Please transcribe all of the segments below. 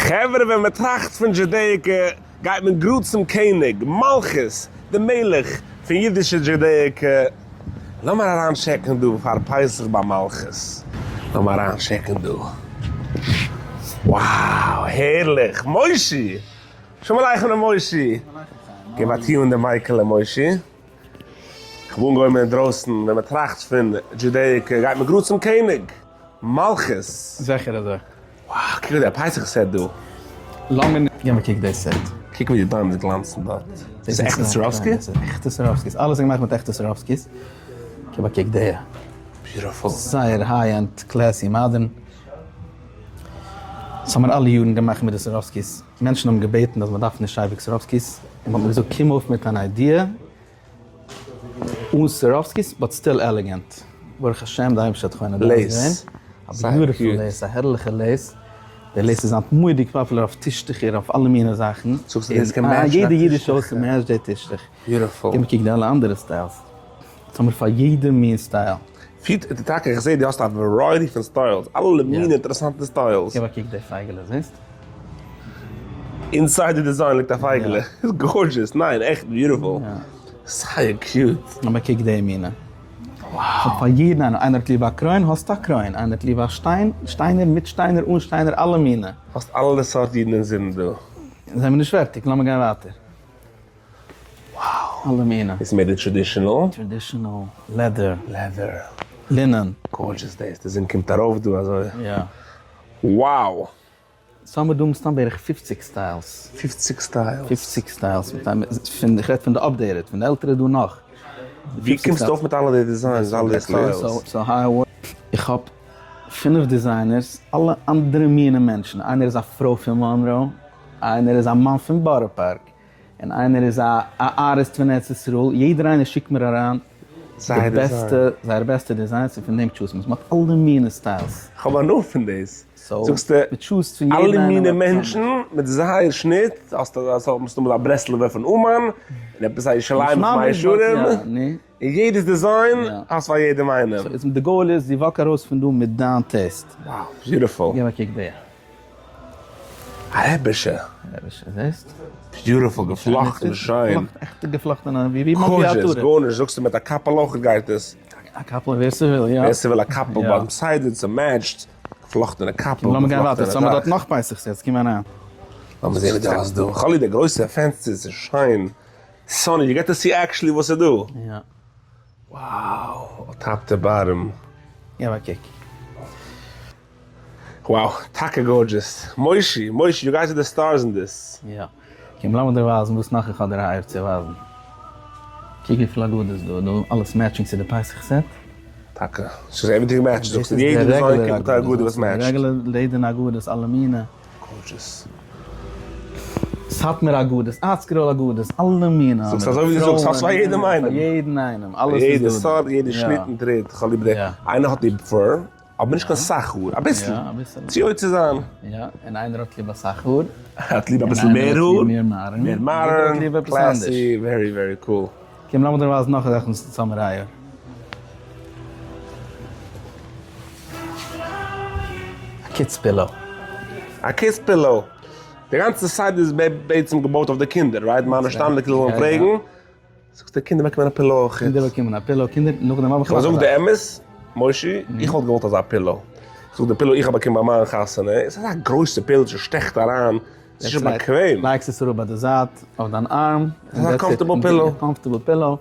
חברה ווען מען טראכט פון Judaica גייט מען גראד צום קעניג, מלכות, די מלך פון אידישע Judaica. לאמיר אריין טשעקן דא פאר פסח ביי מלכות. לאמיר אריין טשעקן דא. Wow הערליך! מושי! שלום עליכם ר' מושי! געב א tune די מייקעלע מושי. כ'האב אנגעהויבן אינדרויסן, ווען מען טראכט פון Judaica גייט מען גראד צום קעניג, מלכות. זיכער אזוי. Wow, קוק ווי דער פסח set דא. לאמיר געב א קוק די set. קוק ווי די diamonds גלאנצן דארט. דאס איז עכטע Swarovski? דאס איז עכטע Swarovskis, אלעס איז געמאכט מיט עכטע Swarovskis. געב א קוק די. Beautiful. זייער high end, classy, modern. דאס האבן מיר אלע יארן געמאכט מיט די Swarovskis. מענטשן האבן געבעטן אז מען דארף נישט אייביג Swarovskis, און מען האט מיר געזאגט קום אויף מיט אן idea אן Swarovskis but still elegant. ברוך השם די אייבערשטער האט חונן דעת געווען. א beautiful lace, א הערליכע lace. די lace איז היינט מורא'דיג פאפולער אויף טישטוכער, אויף אלע מיני זאכן. יעדע אידישע הויז match ט די טישטוך. גיב א קוק די אלע אנדערע styles. אונז האמיר פאר יעדע מין style. פיט טאקע איך זעה דו האסט א variety פון styles, אלע מיני אינטערעסאנטע styles. גיב א קוק די פייגעלע זעסט? Inside די design ליגט א פייגעלע, Gorgeous, ניין עכט beautiful, זייער cute. לאמיר קוק די מינע. כ'האב פאר יעדן איינעם, איינער האט ליב א קרוין האסט א קרוין, איינער האט ליב א שטיין, שטיינער, מיט שטיינער, אן שטיינער, אלע מינע. האסט אלע סארט אידן אין זין דא. זעמיר נישט פערטיג, לאמיר גיין ווייטער. Wow. אלע מינע. איז מער די traditional? Traditional, leather. Leather. Linen. Gorgeous דאס, די זון קומט ארויף דא אזוי. יא. Wow. סאו האמיר דא מסתם בערך 50 styles. 50 styles. 50 styles, פון, איך רעד פון די updated, פון די עלטערע איז דא נאך. ווי קומסטו אויף מיט אלע די designs, אלע די styles? So היי איך האב פינף designers, אלע אנדערע מיני מענטשן, איינער איז א פרוי פון מאנרא, איינער איז א מאן פון בארא פארק, און איינער איז א ארטיסט פון ארץ ישראל, יעדער איינער שיקט מיר אריין די בעסטע, זייער בעסטע designs און פון דעם choose מען, מ'האט אלע מיני styles. כ'האב הנאה פון דאס. זאגסטו אלע מיני מענטשן מיט זייער שניט, האסטו מסתמא א ברסלב'ער פון אומאן, און עפעס א ירושלימ'ער פון מאה שערים, און יעדעס design האסט פאר יעדעם איינעם. די goal איז דו walk ארויס פון דא מיט דיין taste. Wow, beautiful. געב א קוק דא. א רעבישע. רעבישע, זעסט? Beautiful, געפלאכטן שיין. עכטע געפלאכטענע, ווי ווי מאנטי עטרה. Gorgeous, גארנישט, זאגסטו מיט א קאפל אויך גייט עס. א קאפל ווער ס'וויל, יא. ווער ס'וויל א קאפל ביים סדר ס' match ט, געפלאכטענע קאפל, לאמיר גיין ווייטער, ס'האמיר דארט נאך פסח sets, קום אריין. לאמיר זען וואס דו האסט דא, כאלי די גרויסע פענסטערס איז שיין, sunny, you get to see actually וואס איז דא. יא. Wow, top to bottom. געב א קוק. Wow, טאקע gorgeous. מושי, מושי, you guys are the stars in this. יא. קום לאמיר דיר ווייזן וואס נאך איך האב דיר היי יאר צו ווייזן. קוק וויפיל הגדות דא דא, אלעס matching צו די פסח set. טאקע. ס'איז everything matched, זאגסטו יעדע design קומט מיט א הגדה וואס matched. Regular לעדערנע הגדות, אלע מיני. Gorgeous. סאטמאר הגדות, ארטסקרול הגדות, אלע מיני. זאגסט אזוי ווי דו זאגסט, האסט פאר יעדעם איינעם. פאר יעדן איינעם, אלעס איז דא. יעדע סארט, יעדע שניט און טריט, כ'האב ליב די, איינער האט ליב fur. אבער נישט קיין סאך האר, אביסל, צו יוצא זיין. יא, און איינער האט ליב אסאך האר. האט ליב אביסל מער האר. מער modern. מער modern, classy, very very cool. קום לאמיר דיר ווייזן נאך א זאך וואס אונז האמיר היי יאר. א kids pillow. א kids pillow. די גאנצע site איז בעצם געבויט אויף די קינדער, right? מיינע שטאנדער קינדער זאלן פרעגן. זאגסט די קינדער באקומען א pillow אויך. קינדער באקומען א pillow, קינדער נאכדעם האב איך נאך א זאך. כ'זאג די אמת, מושי, איך וואלט געוואלט אזא pillow. כ'זאג די pillow איך האב באקומען ביי מיין חתונה, איז אזא גרויסע pillow, ס'שטעכט אריין, ס'איז נישט באקוועם. לייגסט עס אראפ ביי די זייט אויף דיין ארם. אזא comfortable pillow. Comfortable pillow.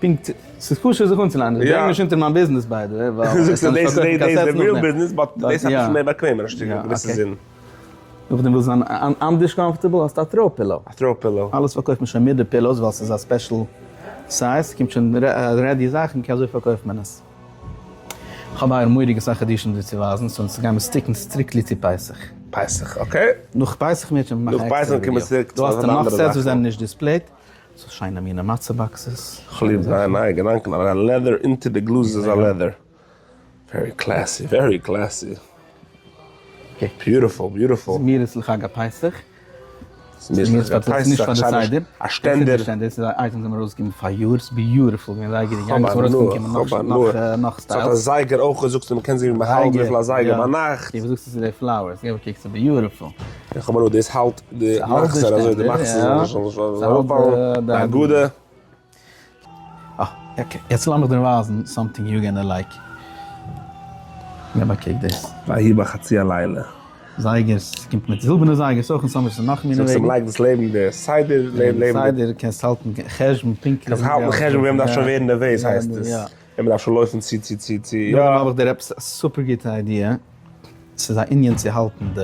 פונקט, ס'איז פשוט זיך אנצולייגן, איך ברענג נישט אונטער מיין ביזנעס by the way, ווייל זאגסט אז דאס איז די real ביזנעס, but דאס איז אביסל מער באקוועם אין א שטיקל געוויסע זין. נאכדעם ווילסט זיין אנדערש comfortable האסטו א throw pillow. א throw pillow. אלעס פארקויפט מען שוין מיט די pillows ווייל ס'איז א special size, ס'קומט שוין ready זאכן, אזוי פארקויפט מען עס. כ'האב אייער מורא'דיגע סאך חידושים דיר צו ווייזן, so אונז גיימיר stick ן strictly צו פסח. פסח, okay. נאך פסח מיר שוין מאכן עקסטערע ווידיאו. דא האסטו נאך sets וואס זענען נישט displayed. ס'איז שיינע מינע מצה boxes. כ'ליב דיינע נייע געדאנקען, אבער א leather אונטער די גלאז איז א leather. Very classy, very classy. Beautiful, beautiful. זמירות לחג הפסח. זמירות לחג הפסח, נישט פאר די סדר. א שטענדער. דאס איז א אייטעם וואס מיר ארויסגעגעבן פאר יאר, ס'איז beautiful, געווען זייער גוט געגאנגען, ס'איז ארויסגעקומען נאך נאך styles. ס'האט א זייגער אויך, זאגסטו מ'קען זען ווי מ'האלט וויפיל א זייגער ביינאכט. וואס זאגסטו צו די flowers? געב א קוק, ס'איז beautiful. איך האב הנאה דאס האלט די מחזור אזוי די מחזור זאל נישט אראפפאלן, די הגדה. אה, okay, יעצט לאמיך דיר ווייזן something you gonna like. געב א קוק דאס. ויהי בחצי הלילה. זייגערס, ס'קומט מיט זילבערנע זייגערס אויך און סאמער ס'איז נאך מינע וועגן. זאגסט מ'לייגט דאס לעבן די סדר, לעבן די סדר, קענסט האלטן חשבון פונקטליך. קענסט האלטן חשבון ווען מ'דארף שוין ווערן נערוועז הייסט עס. ווען מ'דארף שוין לויפן צו צו צו צו יא. נאכדעם האב איך דיר עפעס א סופער גוטע idea. ס'איז א ענין צו האלטן די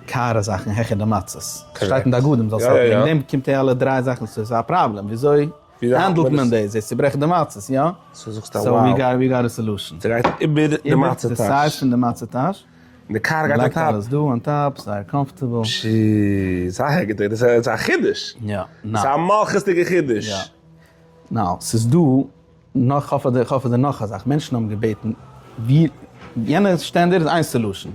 קארע זאכן העכער די מצות. ס'שטייט אין די הגדה מ'זאל עס האלטן. וועגן דעם קומט די אלע דריי זאכן. ס'איז א פראבלעם. וויאזוי handle ט מען דאס? דאס צוברעכט די מצות, יא? so זאגסטו א wow. so we got a solution. ס'גייט איבער די מצה טאש. די size פון די מצה טאש. און די קאר גייט on top. מ'לייגט אלעס דא on top, זייער comfortable. פשי, זייער גוט. דאס איז א חידוש. יא. ס'איז א מלכות'דיגע חידוש. יא. now, ס'איז דא נאך, כ'האף אז כ'האף אז נאך א זאך, מענטשן האבן געבעטן ווי יענע שטענדער איז איין solution,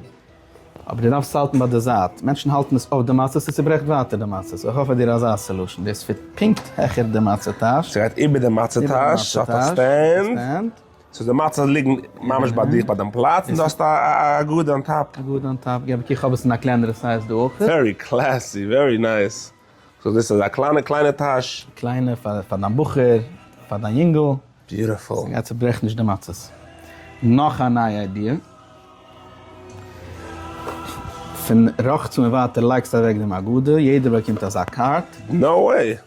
אבער דו דארפסט עס האלטן ביי די זייט, מענטשן האלטן עס אויף די מצות און ס'ברעכט ווייטער די מצות, so כ'האף אז דיר אזא solution, דאס fit פונקט העכער די מצה טאש. ס'גייט איבער די מצה טאש, ס'האט א stand, so די מצות ליגן ממש ביי דיך ביי דיין פלאץ, און דו האסט א הגדה on top. הגדה on top, געב א קוק, כ'האב עס אין א קלענערע size דא אויך. very classy, very nice. so דאס איז א קליינע קליינע טאש. קליינע פאר דיין בחור, פאר דיין יונגל. beautiful. ס'גייט צוברעכן נישט די מצות. נאך א נייע idea. פון רחצה און ווייטער לייגסטו אוועק דעם הגדה, יעדער באקומט אזא card. no way!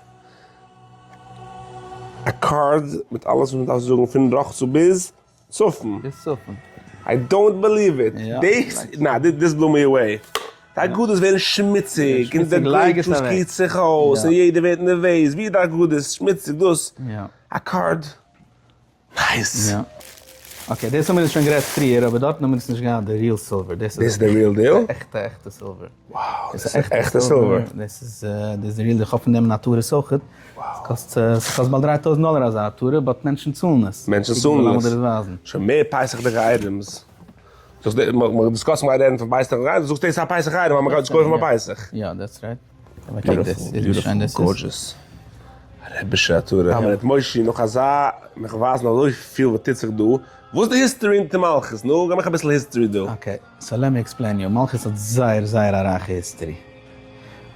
א card מיט אלעס וואס מ'דארף זאגן פון רחצה ביז צפון. ביז צפון. I don't believe it. דאס, נא, this blew me away. די הגדות ווערן שמוציג, און די grape juice גיסט זיך אויס, און יעדער ווערט נערוועז, ווי איז די הגדות, שמוציג, דאס, א card. nice. יא. okay, דאס האבן מיר שוין גערעדט פריער, אבער דארטן האבן מיר עס נישט געהאט די real silver. דאס איז די real deal? עכטע עכטע silver. Wow, דאס איז עכטע silver. דאס איז די real deal, איך האב פון דעם עטרות אויכעט. ס'קאסט ס'קאסט באלד 3000 דאלער אזא עטרה, but מענטשן צאלן עס. מענטשן צאלן עס. שוין מער פסח'דיגע items. זאגסט די, מ'האט discussed מ'גייט רעדן פון פסח'דיגע items, זאגסט דאס איז א פסח item אז מ'גייט עס קויפן ביי פסח. יא, that's right. Beautiful, gorgeous. א רבי'שע עטרה. א מינוט מושי, נאך אזא, מיך ווייזן אזויפיל וואס טוט זיך דא, וואס איז די history אונטער מלכות? נו, געב מיך אביסל history דא. Okay, so let me explain you, מלכות האט זייער זייער א רייכע history.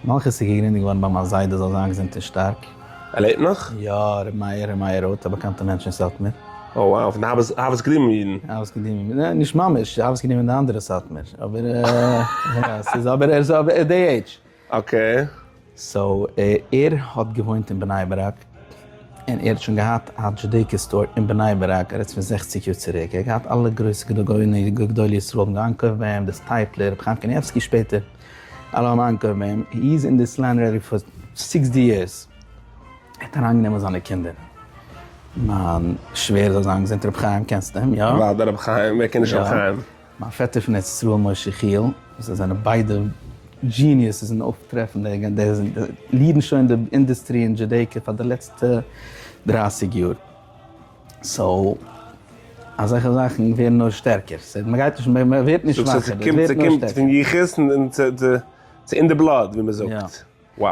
מלכות איז געגרינדעט געווארן ביי מיין זיידע זאל זיין געזונט און שטארק. ער לעבט נאך? יא, ר' מאיר, ר' מאיר רוט, א באקאנטע מענטש אין סאטמאר. Oh wow, פון די אהבת קדימה אידן. אהבת קדימה, ניין נישט ממש, אהבת קדימה אין די אנדערע סאטמאר, אבער יא, ס'איז אבער ער איז אבער די עידזש. Okay. So ער האט געוואוינט אין בני ברק, און ער האט שוין געהאט א Judaica store אין בני ברק, ער רעדט פון זעכציג יאר צוריק, ער האט געהאט אלע גרויסע גדולי ישראל האבן געאיינקויפט ביי אים, די סטייפלער, רבי חיים קניבסקי שפעטער, אלע האבן איינגעקויפט ביי אים, he is in this line already for sixty years, ער האט אריינגענומען זיינע קינדער, מיין שווער זאל זיין געזונט רבי חיים קענסט אים יא? אוודאי רבי חיים, ווער קען נישט רבי חיים? מיין פעטער פון ארץ ישראל משה יחיאל, זיי זענען ביידע geniuses אין אויפטרעפן די lead ן שוין די industry אין Judaica פאר די לעצטע דרייסיג יאר, so אזעלכע זאכן ווערן נאר שטערקער, מ'גייט נישט מ'ווערט נישט שוואכער, עס ווערט נאר שטערקער. ס'קומט פון יחוס און ס'איז אין די blood ווי מ'זאגט. Wow.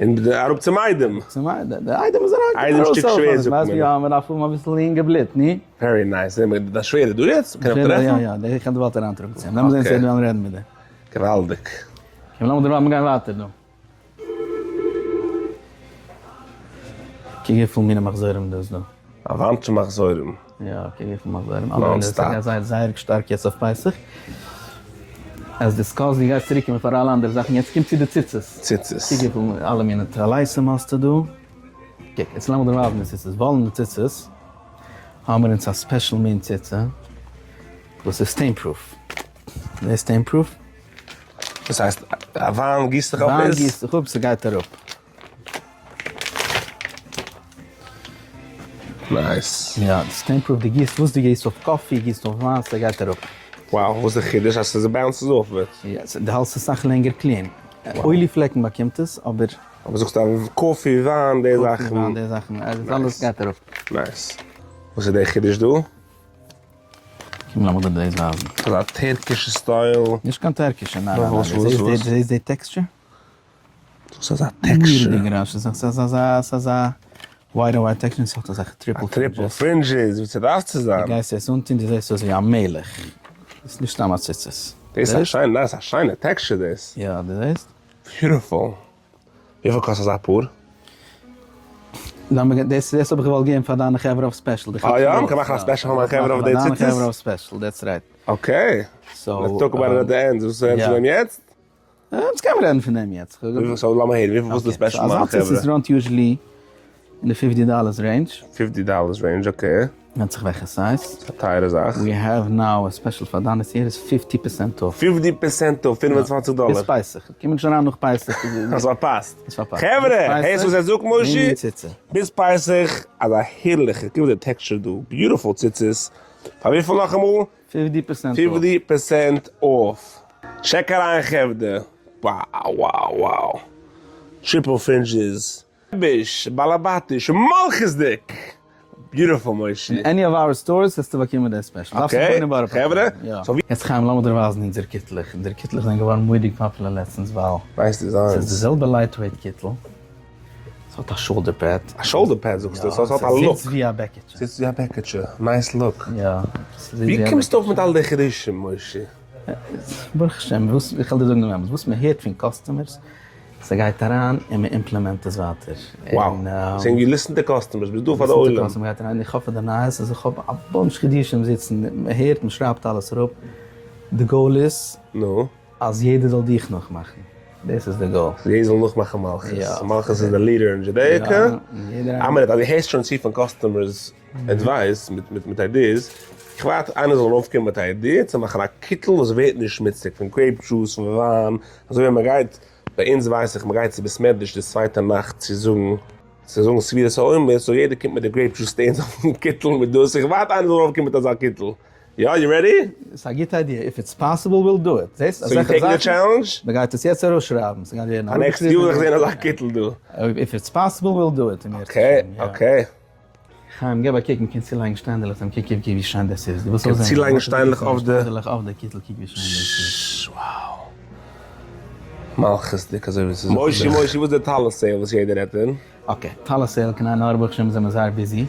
און אראפ צום איידעם. צום איידעם. די איידעם איז אריין. איידעם שטיק שווער זאגט מען. יא, מען דארף האבן אביסל יונגע בלוט, ני? Very nice. דיין שווער איז דא יעצט? קען איך טרעפן? יא, יא, איך קען דיר באלד אריינטראגן צו אים. לאמיר זען צו ער וויל רעדן מיט דיר. געוואלדיג. קום לאמיר דערווייל גיין ווייטער דא. קוק וויפיל מיני מחזורים דא איז דא. א וואנט של מחזורים. יא, קוק וויפיל מחזורים. אלע זייער זייער זייער שטארק יעצט אויף פסח. As discussed, דו גייסט צוריק קומען פאר אלע אנדערע זאכן, יעצט קומט צו די ציצית. ציצית. קוק וויפיל אלע מיני טליתים האסטו דא. קוק, יעצט לאמיר דיר ווייזן די ציצית. וואלענע ציצית האמיר אונז א special מין ציצה וואס איז stain proof. דאס איז stain proof. דאס הייסט א וויין גיסט זיך אפ וויין גיסט זיך אפ, ס'גייט אראפ. Nice. יא, stain proof, דו גיסט וואס דו גיסט אויף coffee, גיסט אויף וויין, ס'גייט אראפ. Wow, וואס איז די חידוש אז ס' bounce ט אויף וועט? יא, דו האלסט עס סאך לענגער clean. Oily פלעקן באקומט עס, אבער. אבער זאגסט אז coffee, וויין, די זאכן. Coffee, וויין, די זאכן, אלעס גייט אראפ. Nice. וואס איז די חידוש דא? קום לאמיר דיר דאס ווייזן. אזא טערקישע style. נישט קיין טערקישע, ניין ניין ניין. זעהסט די texture? דאס איז אזא texture. מורא'דיג רייך, ס'איז אזא ס'איז אזא white on white texture און ס'האט אזעלכע triple fringes. Triple fringes ווי ס'דארף צו זיין. דו גייסט עס אנטון דו זעסט אויס ווי א מלך. דאס איז נישט סתם א ציצית. דאס איז א שיינע, nice, א שיינע texture דאס. יא, דו זעסט? Beautiful. וויפיל קאסט אזא פאר? לאמיר גיין, דאס דאס האב איך געוואלט געבן פאר דיינע חברה אויף special. אה יא? מ'קען מאכן א special פאר מיינע חברה אויף די ציצית? דיינע חברה אויף special, that's right. Okay. Let's talk about it at the end. וואס רעדסטו פון דעם יעצט? אונז קען מען רעדן פון דעם יעצט. So לאמיר הערן, וויפיל וואס איז די special פאר מיינע חברה? אזא ציצית runt usually אין די 50 dollars range. 50 dollars range, okay. ווענדט זיך וועלכע size. ס'איז א טייערע זאך. We have now a special פאר דיינע סיערס 50 percent off. 50 percent off, 25 דאלער. ביז פסח. קומען נישט אריין נאך פסח. האסט פארפאסט. האסט פארפאסט. חברה, הערסט וואס ער זאגט מושי? ביז פסח, אזא הערליכע, קוק די texture דא, beautiful ציצית. פאר וויפיל נאכאמאל? 50 percent off. 50 percent off. Check אריין חברה. Wow wow wow. Triple fringes. רביש, באלעבאטיש, מלכות'דיג! Beautiful מושי. אין any of our stores וועסטו באקומען די special. Okay, חברה. יעצט חיים לאמיר דיר ווייזן אונזערע קיטלעך. אונזערע קיטלעך זענען געווארן מורא'דיג פאפולער לעצטנס ווייל Nice designs. ס'איז די זעלבע lightweight קיטל. ס'האט א shoulder pad. א shoulder pad זאגסטו? סאו ס'האט א look. ס'זיצט ווי א בעקיטשע. זיצט ווי א בעקיטשע. Nice look. יא. ווי קומסטו אויף מיט אלע די חידושים מושי? ברוך השם, וואס, איך וועל דיר זאגן דעם אמת, וואס מ'הערט פון customers, ס'גייט אריין און מ'אימפלעמענט עס ווייטער. Wow. So you listen to customers, ביסט דא פאר די עולם. מ'גייט אריין, איך האף פאר די נייעס אז איך האב א bunch חידושים זיצן, מ'הערט, מ'שרייבט אלעס אראפ. די goal איז נו? אז יעדער זאל דיך נאכמאכן. דאס איז די goal. יעדער זאל נאכמאכן מלכות. מלכות איז די leader אין Judaica. א מינוט, אז דו הערסט שוין צו פון customers advice מיט ideas, איך ווארט איינער זאל ארויפקומען מיט א idea צו מאכן א קיטל וואס ווערט נישט שמוציג פון grape juice, פון וויין, אזוי ווען מ'גייט ביי אונז ווייס איך מ'גייט צו בית מדרש די צווייטע נאכט צו זאגן צו זאגן ספירת העומר, so יעדער קומט מיט די grape juice stains אויפן קיטל מיט דאס, איך ווארט איינער זאל ארויפקומען מיט אזא קיטל. יא, you ready? ס'איז א גוטע idea, if it's possible we'll do it. זעסט So you אזעלכע taking the זאכן, challenge? מ'גייט עס יעצט ארויסשרייבן, ס'גייט ווערן א next יאר וועל איך זען אזא קיטל דא. If it's possible we'll do it. Okay, okay. חיים, געב א קוק, מ'קען צולייגן שטיינדעלעך, קוק קוק ווי שיין דאס איז. דו ווילסט אויך זען? צולייגן שטיינדלעך אויף די. שטיינדעלעך אויף די קיטל, קוק ווי שיין דאס איז. Wow. מלכות'דיג אזוי ווי ס'איז. מושי מושי וואס איז די טלית sale וואס יעדער רעדט פון? Okay, טלית sale קיין עין הרע ברוך השם זעמיר זייער busy,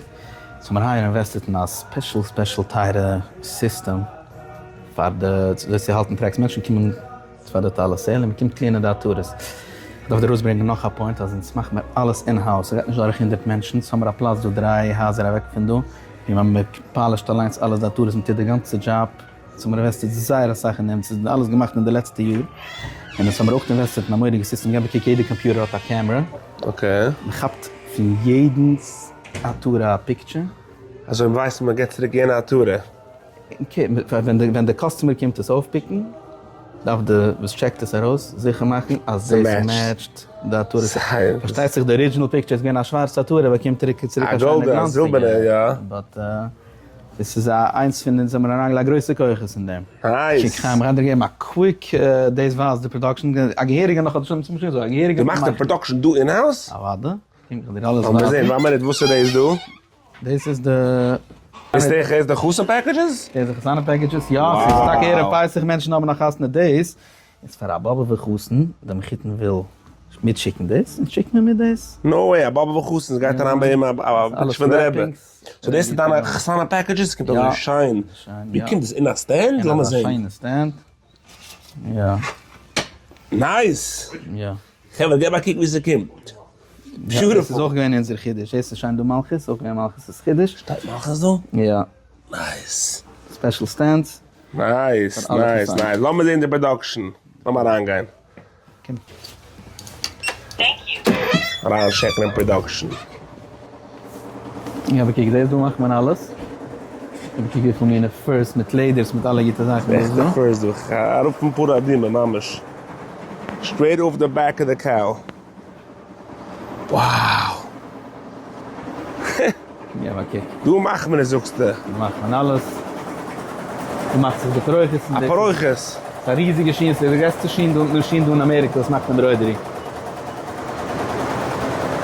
so מיר הייער invested אין א special special טייערע סיסטעם פאר די אזוי צו האלטן tracks, מענטשן קומען פאר די טלית sale און מ'קומט clean ען די עטרות. איך דארף דיר ארויסברענגען נאך א point אז אונז מאכן מיר אלעס in house, ס'גייט נישט דורך הונדרעט מענטשן, ס'האמיר א פלאץ דא דריי הייזער אוועק פון דא, ווי מ'פאלישט אליינס אלעס די עטרות, מ'טוט די גאנצע דזשאב. אונז האמיר invested זייער אסאך אין דעם, ס'איז אלעס געמאכט אין די לעצטע יאר, און אונז האמיר אויך invested אין א מורא'דיגע סיסטעם, געב א קוק יעדע קאמפיוטער האט א קעמרע, Okay. מען כאפט פון יעדנס עטרה א picture. אזוי ווייסט מען געט צוריק יענע עטרה. Okay, ווען די customer קומט עס אויפפיקן, דארף די וואס טשעקט עס ארויס זיכער מאכן אז דאס match ט די עטרה. פארשטייט זיך די original picture איז געווען א שווארצע עטרה, באקומט צוריק א שיינע גלאנציגע. א זילבערנע, יא. But דאס איז א איינס פון אונז האבן אריינגעלייגט גרויסע כוחות אין דעם. Nice. קוק חיים, כ'גיי דיר געבן א quick, דאס ווייזט די production, א געהעריגע נאך האט שוין צום שלוס, א געהעריגע. דו מאכסט די production דא in house? אוודאי, קום איך דיר אלעס ווייזן. לאמיר זען, וואן מינוט, וואס איז דאס דא? דאס איז די. דאס איז די חתן packages? דאס איז די חתן packages, יא, ס'איז טאקע ערב פסח, מענטשן האבן נאך חתונה דאס איז פאר א באבובער חתן, די מחותן וויל מיטשיקן דאס, און שיקט מען מיט דאס. No way, א באבובער חתן, ס'גייט אריין ביי אים א picture פון די רבי. So דאס איז דיינע חתונה packages? ס'קומט אזוי שיין. ווי קומט דאס? אין א stand? לאמיר זען. אין א שיינע stand. יא. Nice! יא. חברה געב א קוק ווי ס'קומט. Beautiful. דאס איז אויך געווען אונזער חידוש. דאס איז שיין דא מלכות, אויך געווען מלכות'ס חידוש. שטייט מלכות דא? יא. Nice. Special stands. Nice, nice, nice. לאמיר זען די production. לאמיר אריינגיין. קום. אריין טשעקן אין production. יא אבער קוק זעסט דא מאכט מען אלעס. אבער קוק וויפיל מינע furs מיט לעדערס מיט אלע גוטע זאכן איז דא. עכטע furs דא. אראפ פון פרה אדומה ממש. Straight off the back of the cow. Wow! געב א קוק. דא מאכט מען עס זאגסטו? דא מאכט מען אלעס. דא מאכט זיך די פרוכת. א פרוכת. ס'איז א ריזיגע שין, ס'איז די גרעסטע שין דא, מאשין דא אין אמעריקע וואס מאכט embroidery.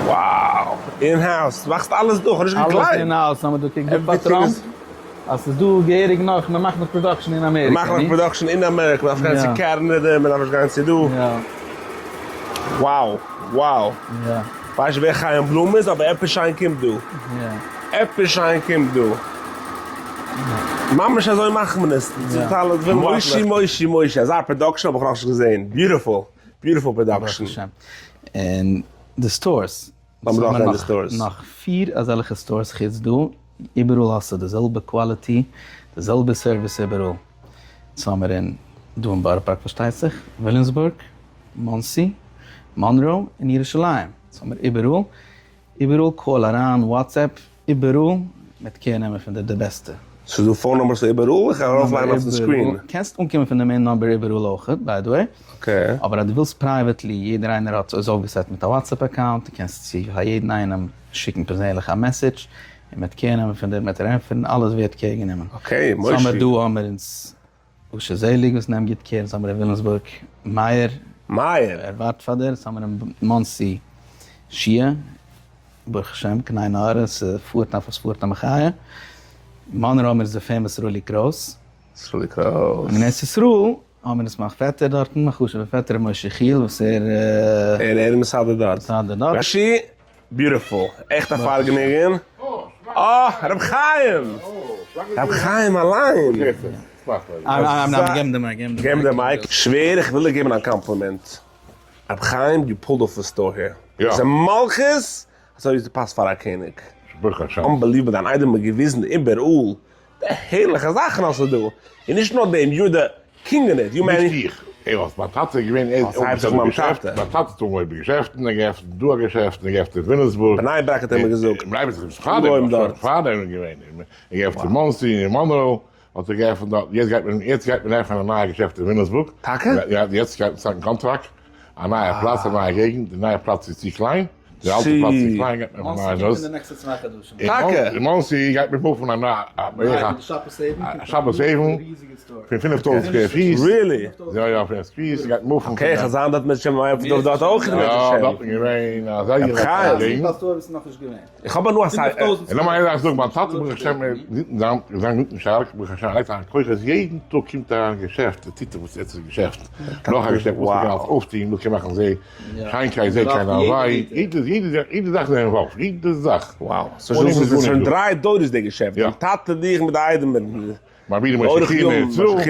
Wow! In house, מאכסט אלעס דא, כ'האב נישט געגלייבט. אלעס in house, האמיר דא קוק דא פאר טראמפ. אז ס'איז דא געהעריג נאך, מען מאכט נאך production אין אמעריקע. מען מאכט נאך production אין אמעריקע, מען דארף נישט גיין צו קענעדע, מען דארף נישט גיין צו דא. Wow! Wow! כ'ווייס נישט ווער חיים בלום איז, אבער עפעס שיין קומט דא. עפעס שיין קומט דא. ממש אזוי מאכט מען עס. מושי מושי מושי, אזא production האב איך נאכנישט געזען. beautiful, beautiful production. און די stores. לאמיר דורכגיין די stores. נאך פיר אזעלכע stores חוץ דא, איבעראל האסטו די זעלבע quality, די זעלבע service איבעראל. סאו האמיר אין דא אין בארא פארק פארשטייט זיך, וויליאמסבורג, מאנסי, מאנרא, און ירושלים. סאו האמיר איבעראל, איבעראל call אריין, WhatsApp, איבעראל, מ'וועט care נעמען פון דיר די בעסטע. ס'איז דא phone numbers פאר איבעראל? איך קען ארויפלייגן אויפן screen. קענסט אנקומען פון די main number איבעראל אויכעט by the way. okay. אבער אז דו ווילסט privately, יעדער איינער האט איז אויפגע set מיט א WhatsApp account, דו קענסט צו פאר יעדן איינעם שיקן פערזענליך א message, און מ'וועט care נעמען פון דיר, מ'וועט דיר ענטפערן, אלעס ווערט care גענומען. okay, מושי. סאו האמער דא האמער אונז אשר זעליג וואס נעמט גוט care, אונז האמער אין וויליאמסבורג מאיר. מאיר! ער ווארט פאר דיר, אונז האמער אין מאנסי שיע, ברוך השם, קיין עין הרע, ס'פארט אויף ס'פארט א מחיה. מאנרא האמער איז די famous סרולי קרויס. סרולי קרויס. און אין ארץ ישראל האמער אונז מיין פעטער דארטן, מיין חשוב'ער פעטער ר' משה יחיאל וואס ער. ער איז מסדר דארט. מסדר דארט. רשי, beautiful, עכט א פארגעניגען. אה, ר' חיים! ר' חיים אליין! געבן די mic. שווער, איך וויל דיר געבן א קאמפלימענט. ר' חיים, you pulled off the store here. ס'איז מלכות! אזוי ווי ס'פאסט פאר א קעניג. unbelievable, דיין איידעם האט געוויזן איבעראל די הערליכע זאכן האסטו דא, און נישט נאר דעם, you're the king in it, you man. נישט איך, ער האט, מיין טאטע איז געווען, ער האט אויפגעשטעלט די געשעפט, מיין טאטע האט אנגעהויבן די געשעפטן, ער געעפנט דא א געשעפט, ער געעפנט אין וויליאמסבורג. בני ברק האט ער מיר געזאגט. בני ברק איז פארדעם, פארדעם איז געווען, ער געעפנט אין מאנסי, אין מאנראו האט ער געעפנט דארט, יעצט גייט מען, יעצט גייט מען עפענען א נייע געשעפט אין וויליאמסבורג. טאקע? יא, יעצט גייט מען sign ען קאנטראקט, א נייע פלאץ, א נייע געגנט, די נייע פלאץ איז צו קליין. די אלטע פלאץ איז קליין גייט מען פון נייע הויז. טאקע? אין מאנסי גייט מען מופן א נייע שבת עווען פון 5000 square feet. really? יא יא פון square feet גייט מופן. okay כ'זאל זיין דארט מיט שם דארט דארט אויך יא דארט איז געווען א זייער געגנט. איך האב הנאה אסאך. און לאמיר איין זאך זאגן, מיין טאטע ברוך השם ער איז זיין גוט און שטארק, ברוך השם ער לייגט אריין כוחות יעדן טאג קומט אריין אין געשעפט ער טוט וואס יעצט איז געשעפט, נאך א געשעפט וואס מ'קען אלס אויפטוהן, וואס קען מאכן זיי שיינקייט זיי קיין הוואי, יעדע יעדע זאך איז ער involved, יעדע זאך. wow, ס'איז שוין דריי דורות די געשעפט, די טאטע דיך מיט די איידעם מיט. מיין ברודער משה חייא אין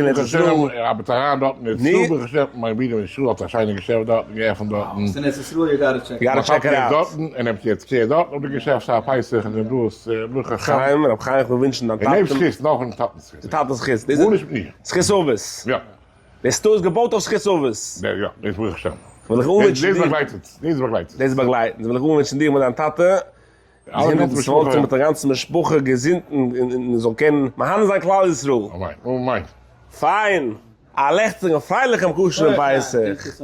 ארץ ישראל, ברוך השם, ער ארבעט אריין דארט אין ארץ ישראל, ברוך השם, מיין ברודער משה ישראל האט א שיינע געשעפט דארטן געעפנט דארטן. ס'איז אין ארץ ישראל, you gotta check it out. מיין טאטע איז דארטן, ער נעמט יעצט care דארטן אויף די געשעפט פאר פסח און דעם דאס, ברוך השם. חיים, רבי חיים איך וויל ווינטשן דיין טאטן. און נעם זכות, נאך פון טאטנ'ס זכות. די טאטנ'ס זכות. גארנישט מיט מיר. זכות אבות. יא. די store איז געבויט אויף זכות אבות. יא, דאס ברוך השם. וויל איך אנווינטשן דיר. דאס באגלייט אונז, דאס באגלייט אונז. דאס באגלייט אונז. וויל איך אנווינטשן דיר מיט דיין טאטע. אלע גאנצע משפחה. מיט די גאנצע משפחה געזונט און זאל קענען מהנה זיין כלל ישראל. אמן אמן. פיין! א לעכטיגן פרייליכן כשר'ן פסח!